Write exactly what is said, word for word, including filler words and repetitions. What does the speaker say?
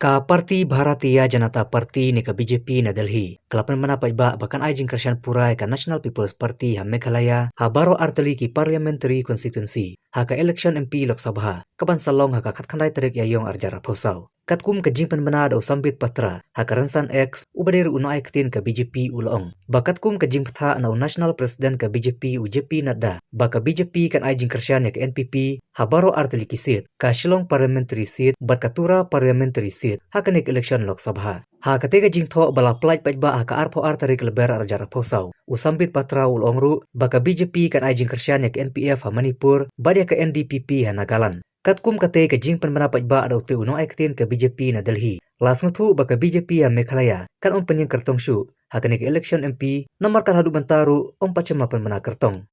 Ka party Bharatiya Janata Party ne ka B J P na Delhi ka la pynbna paidbah ba kan ai jingkyrshan pura ïa ka National People's Party ha Meghalaya ha baroh artylli ki parliamentary constituency ha ka election M P Lok Sabha ka ban sa long ha ka khatkhyndai tarik Ïaiong arhajar arphew saw. Katkum ka jingpynbna da u Sambit Patra ha ka rynsan X, uba dei ruh u nongaiktien ka B J P, u la ong ba katkum ka jingbthah na u National President ka B J P, u J P Nadda, ba ka B J P kan ai jingkyrshan ïa ka N P P ha baroh artylli ki seat, ka Shillong Parliamentary Seat bad ka Tura Parliamentary Seat ha kane ka election Lok Sabha. Ha katei ka jingthoh ba la pyllait paidbah ha ka arphew ar tarik Lber arhajar arphew saw, u Sambit Patra u la ong ruh ba ka B J P kan ai jingkyrshan ïa ka N P F ha Manipur bad ïa ka N D P P ha Nagaland. Katkum katei ka jingpynbna paidbah da utei u nongaiktien ka B J P na Delhi, la sngewthuh ba ka B J P ha Meghalaya kan ym pynïeng kyrtong shuh ha kane ka election M P, namar kat haduh mynta ruh ym pat shym la pynbna kyrtong.